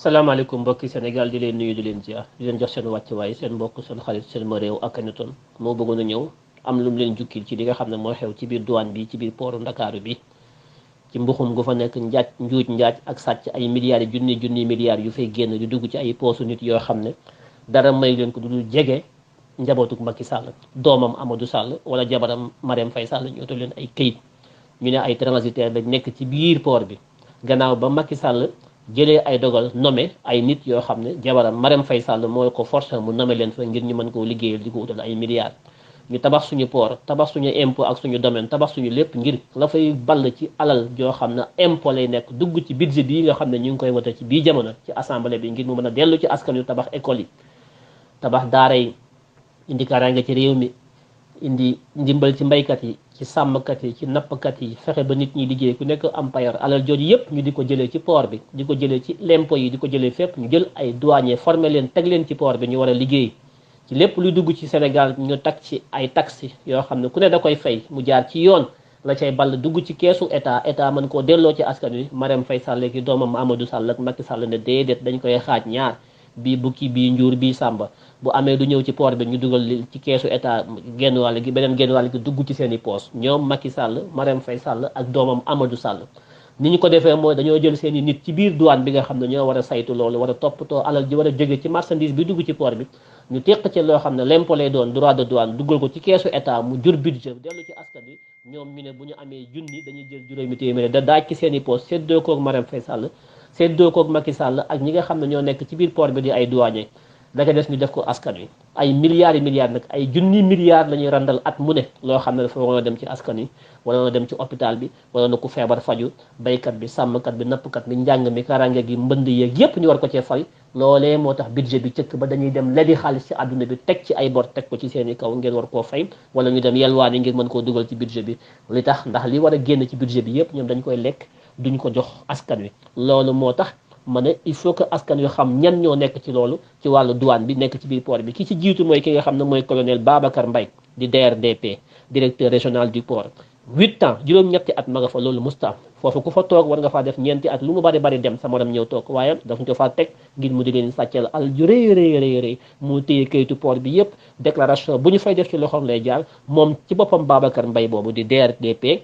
salaamaaleykum mbokki Sénégal di leen nuyu di leen ziar di leen jox seen wàccuwaay seen mbokk seen xarit seen ma réew ak Akhenaton moo bëggoon a ñëw am lu mu leen jukkil ci li nga xam ne moo xew ci biir douane bi ci biir pooru Ndakaaru bi ci mbuxum gu fa nekk njaaj njuuj njaaj ak sàcc ay milliards yi junni milliards yu fay génn di dugg ci ay poosu nit yoo xam ne dara may leen ko du dul jege njabootuk Macky Sall doomam Amadou Sall wala jabaram Marème Faye Sall ñu utal leen ay këyit ñu ne ay transitaire lañ nekk ci biir port bi gannaaw ba Macky Sall jëlee ay dogal nommé ay nit yoo xam ne jabaram Marème Faye Sall moo ko forcé mu nommé leen fa ngir ñu mën koo liggéeyal di ko utal ay milliards ñu tabax suñu port tabax suñu impôt ak suñu domaine tabax suñu lépp ngir la fay ball ci alal joo xam ne impôt lay nekk dugg ci budget bii nga xam ne ñu ngi koy wote ci bii jamono ci assemblée bi ngir mu mën a dellu ci askan yu tabax école yi tabax daara yi indi kaaraange ci réew mi indi ndimbal ci mbaykat yi ci sàmmkat yi ci nappkat yi fexe ba nit ñi liggéey ku nekk am payor alal jooju yëpp ñu di ko jëlee ci port bi di ko jëlee ci l'impôt yi di ko jëlee fépp ñu jël ay douanier formé leen teg leen ci port bi ñu war a liggéey ci lépp luy dugg ci Sénégal ñu tag ci ay taxes yoo xam ne ku ne da koy fay mu jaar ci yoon la cay ball dugg ci keesu état mën koo delloo ci askan wi Marème Faye Sall ki doomam Amadou Sall ak Macky Sall ne déedéet dañ koy xaaj ñaar bii bukki bii njuur bii sàmba bu amee du ñëw ci port bi ñu dugal ci keesu état genn wàll gi beneen genn wàll gi dugg ci seen i poos ñoom Macky Sall Marème Faye Sall ak doomam Amadou Sall ni ñu ko defee mooy dañoo jël seen i nit ci biir douane bi nga xam ne ñoo war a saytu loolu war a toppatoo alal ji war a jóge ci marchandise bi dugg ci port bi ñu teq ci loo xam ne l'impôt lay doon droit de douane duggal ko ci keesu état mu jur budget dellu ci askan bi ñoom ñu ne bu ñu amee junni dañuy jël juróomi téeméer da daaj ci seen i poos séddoo koog Marème Faye Sall séddoo koog Macky Sall ak ñi nga xam ne ñoo nekk ci biir port bi di ay douanier da nga des ñu def ko askan wi ay milliards yi milliards nag ay junni milliards la ñuy randal at mu ne loo xam ne dafa waroon a dem ci askan wi waroon a dem ci hôpital bi waroon na ku feebar faju baykat bi sàmmkat bi nappkat bi njàng mi karange gi mbënd yeeg yépp ñu war ko cee fay loolee moo tax budget bi cëkk ba dañuy dem lebi xaalis ci àdduna bi teg ci ay bor teg ko ci seen i kaw ngeen war koo fay wala ñu dem yelwaani ngir mën koo dugal ci budget bi li tax ndax li war a génn ci budget bi yépp ñoom dañ koy lekk duñ ko jox askan wi loolu moo tax ma ne il faut que askan wi xam ñan ñoo nekk ci loolu ci wàllu douane bi nekk ci biir port bi ki ci jiitu mooy ki nga xam ne mooy colonel Babacar Mbaye di DRDP directeur régional du port 8 ans juróom-ñetti at ma nga fa loolu musta foofu ku fa toog war nga faa def ñeenti at lu mu bari bari dem sa morom ñëw toog waaye daf ñu ko faa teg ngir mu di leen sàccal al ju rëy mu téye kayitu port bi yépp déclaration bu ñu fay def ci loxoom lay jaar moom ci boppam Babacar Mbaye boobu di DRDP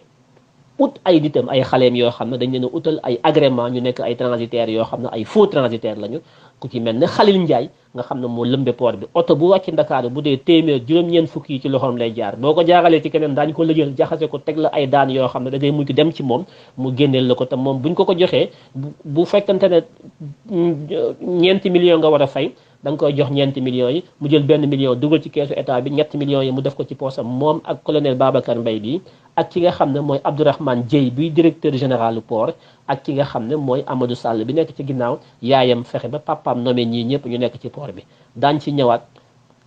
ut ay nitam ay xaleem yoo xam ne dañ leen a utal ay agrément ñu nekk ay transitaires yoo xam ne ay faux transitaires lañu ku ci mel ne Khalil Ndiaye nga xam ne moo lëmbe port bi oto bu wàcc Ndakaaru bu dee téeméer juróom-ñeent fukki yi ci loxoom lay jaar boo ko jaaralee ci keneen daañu ko lëjal jaxase ko teg la ay daan yoo xam ne da ngay mujj dem ci moom mu génneel la ko te moom buñ ko joxee bu fekkante ne ñeenti millions nga war a fay da nga koy jox ñeenti millions yi mu jël benn million dugal ci keesu état bi ñetti millions yi mu def ko ci poosam moom ak colonel Babacar Mbaye bi ak ki nga xam ne mooy Abdourahmane Dieye bi directeur général du port ak ki nga xam ne mooy Amadou Sall bi nekk ci ginnaaw yaayam fexe ba papaam nommé ñii ñëpp ñu nekk ci port bi daañ ci ñëwaat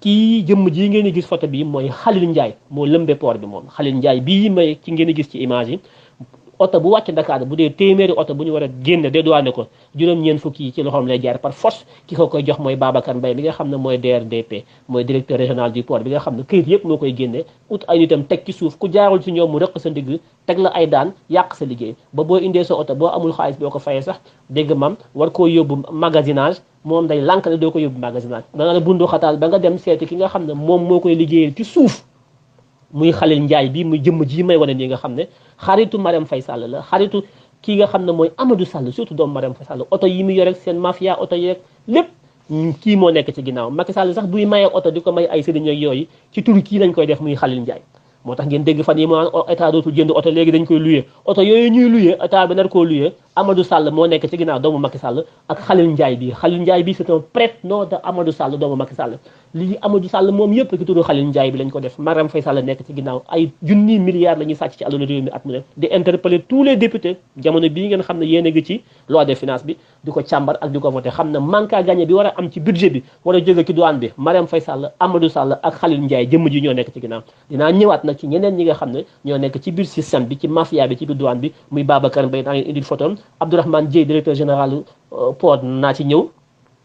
kii jëmm jii ngeen di gis photo bi mooy Khalil Ndiaye moo lëmbe port bi moom Khalil Ndiaye bii may ci ngeen di gis ci image yi oto bu wàcc Dakar bu dee téeméeri oto bu ñu war a génne dédouané ko juróom-ñeent fukki yi ci loxoom lay jaar par force ki ko koy jox mooy Babacar Mbaye bi nga xam ne mooy DRDP mooy directeur régional du port bi nga xam ne këyit yëpp moo koy génne ut ay nitam teg ci suuf ku jaarul ci ñoom mu rëq sa ndigg teg la ay daan yàq sa liggéey ba boo indee sa oto boo amul xaalis boo ko fayee sax dégg mam war koo yóbbu magasinage moom day lànk ne doo ko yóbbu magasinage dana la bundu xataal ba nga dem seeti ki nga xam ne moom moo koy liggéeyal ci suuf muy Khalil Ndiaye bi muy jëmm ji may wane nii nga xam ne xaritu Marème Faye Sall la xaritu kii nga xam ne mooy Amadou Sall surtout doomu Marème Faye Sall oto yi mu yore seen mafia oto yeeg lépp kii moo nekk ci ginnaaw Macky Sall sax buy mayee oto di ko may ay sëriñ ak yooyu ci turu kii lañ koy def muy Khalil Ndiaye moo tax ngeen dégg fan yi moo état dootul jënd oto léegi dañ koy luyee oto yooyu ñuy luyee état bi nar koo luyee Amadou Sall moo nekk ci ginnaaw doomu Macky Sall ak Khalil Ndiaye bi Khalil Ndiaye bi c'est un prête-nom de Amadou Sall doomu Macky Sall lii Amadou Sall moom yëpp ki turu Khalil Ndiaye bi lañ ko def Marème Faye Sall nekk ci ginnaaw ay junni milliards la ñuy sàcc ci àllu réew mi at mu ne di interpeller tous les députés jamono bii ngeen xam ne yéen a ngi ci loi de finance bi di ko càmbar ak di ko voté xam ne manque à gagner bi war a am ci budget bi war a jóge ci douane bi Marème Faye Sall Amadou Sall ak Khalil Ndiaye jëmm ji ñoo nekk ci ginnaaw dinaa ñëwaat nag ci ñeneen ñi nga xam ne ñoo nekk ci biir système bi ci mafia bi ci biir douane bi muy Babacar Mbaye naa leen indil photom Abdourahmane Dieye directeur général port naa ci ñëw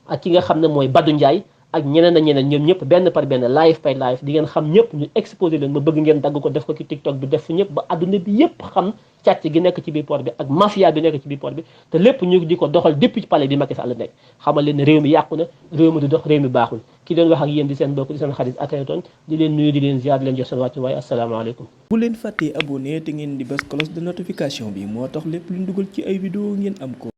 ak ki nga xam ne mooy Badou Ndiaye ak ñeneen ak ñeneen ñoom ñëpp benn par benn live by live di ngeen xam ñëpp ñu exposé leen ma bëgg ngeen dagg ko def ko ci TikTok bi def fu ñëpp ba adduna bi yëpp xam càcc gi nekk ci biir port bi ak mafia bi nekk ci biir port bi te lépp ñu di ko doxal depuis palais bi Macky Sall nekk xamal leen ne réew mi yàqu na réew mi du dox réew mi baaxul ki doon wax ak yéen di seen bokk di seen xarit Akhenaton di leen nuyu di leen ziar di leen jox seen wàccu waaye asalaamaaleykum. bu leen fàttee abonné te ngeen di bës cloche de notification bi moo tax lépp lu ñu dugal ci ay vidéo ngeen am ko.